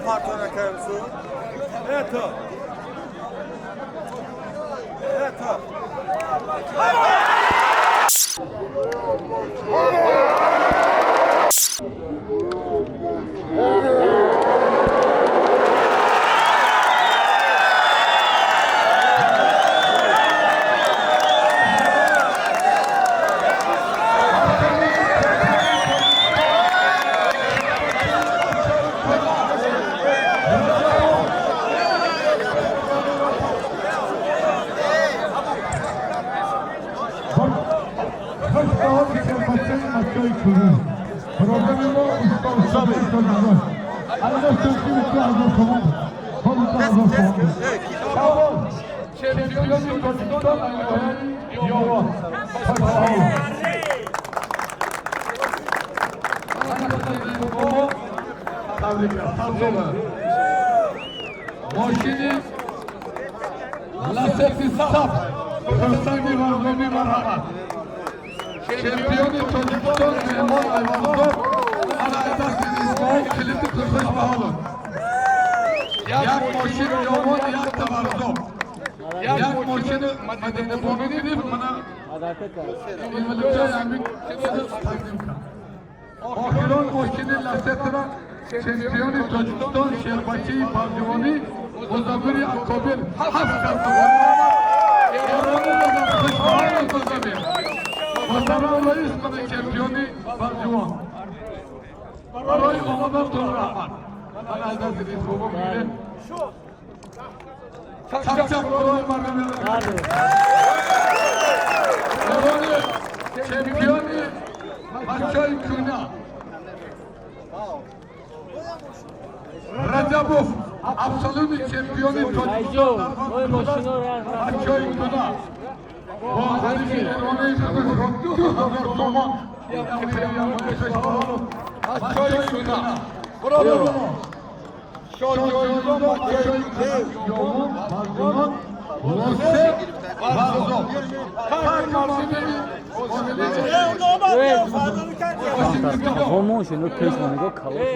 Партона. Это. Это. Чемпиони Тоҷикистон Ёвон. Мошини Ласети сабз, Хурсанди Варзоми, марҳамат. Чемпиони Тоҷикистон Меҳмон Айвазов ана дасти Исмоил килити хушбаҳолов. Як мошин Ёвон, якта Варзоб, як мошини Мадинабону гирифт. Мана тақдим кард. Охирон мошини Ласетра чемпиони Тоҷикистон Шербачии Барҷувонӣ Музаффари Акобир, ҳафт кас. Хушбаҳол Муҳтарам раис, мана чемпиони Барҷувон, барои омадантон раҳмат. Мана аз дасти рисбобо бигиред. Чақчақ барои мардами чемпиони бачаи кӯна Раҷабов, абсолютный чемпиони Тоҷикистон бачаи кӯна бо ҳарифи эронаи 2000 сомон. Бачаи кӯна шоҳҷоизо бачаи Ёвон, Барҷумон, Лосе, Варзоб. Хомӯш, ино пеш ма нигоҳ, калош.